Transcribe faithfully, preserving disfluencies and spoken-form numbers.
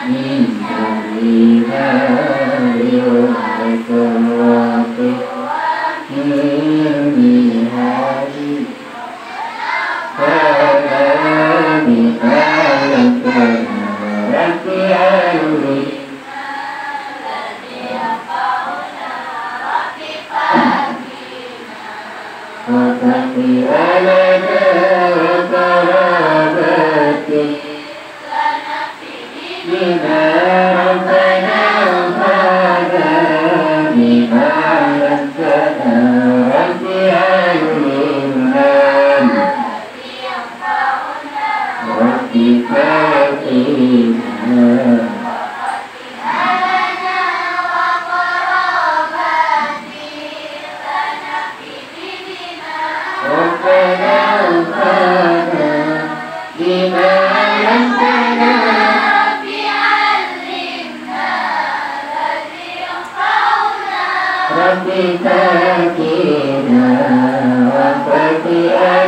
من شر ما يوسوس في القلب. ربي علمنا وتقي لنا وقرابتي بنا ربنا وانفعنا بما علمتنا رب علمنا رب فقنا ربنا وانفعنا بما علمتنا. رب علمنا الذي ينفعنا. رب فقنا وانفعنا